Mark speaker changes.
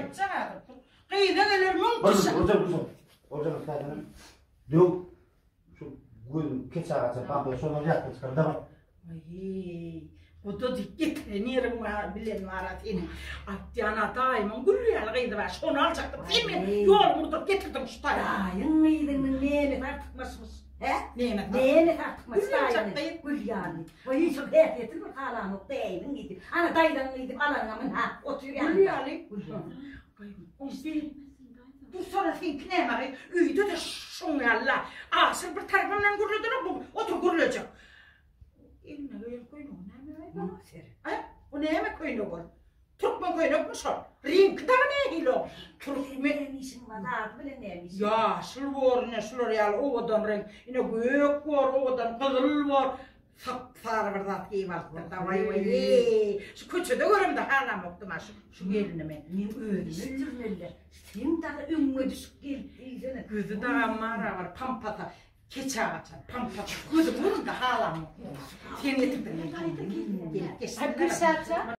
Speaker 1: Aýtjak häzir. Gyza geler müň kişi.
Speaker 2: Bir bir bir. Oljan täzenem. Döw. Şu gözüm keçe gaça pampa şondan ýatda çykar. Daway.
Speaker 1: Aý, guda diýip getiren ýeriň bar, bilen bar-a seniň. Aýtýan-a daýymyň gül ýaly gyzy bar, şony aljakdym. Sen meni ýolumy urduryp getirdiň şu taýa.
Speaker 3: Daýyň gyzynyň nemesi artykmaçmyş? Hä?
Speaker 1: Nemesi?
Speaker 3: Nemesi artykmaç
Speaker 1: Gül ýaljak
Speaker 3: daýynyň?
Speaker 1: gyz.
Speaker 3: Gül ýaly. Waý, şol häsiýetini bir halanok daýymyň gyzy. Ana, daýzaň gyzy alanyňa mün-ha, otur
Speaker 1: Gül
Speaker 3: ýanynda.
Speaker 1: ýaly.
Speaker 3: Gül ýaly.
Speaker 1: Dursana seňki näme gyz? Öýde-de şoň ýaly-la. Aşyr bir tarapy bilen gürledenok, bu otur gürlejek. Eline geýen köýnegi näme gyz bu? A? Bu näme köýnek ol? Türkmen köýnekmi şol? Reňki dagy nähili oň? Türkmen
Speaker 3: Näme işiň bar, zady bilen näme işiň?
Speaker 1: Ýaşyl bor ine şular ýaly owadan reňk. Ine gök bor, owadan gyzyl bor. Sap-sary bir zat geýip alypdyr. Dawaý waý. Şu köçede göremde halamokdym-a şu şu gelini men.
Speaker 3: Men özüm öldürmeli. Sen dagy öňüňe düşüp gelip diýsene.
Speaker 1: Gözi dagam bar-a bir pampasa. Keçä gaçan pampasa. Gözüň göründe halamok. Sen getirdiň meni. Gelip geçsin.
Speaker 4: Gülşatjan.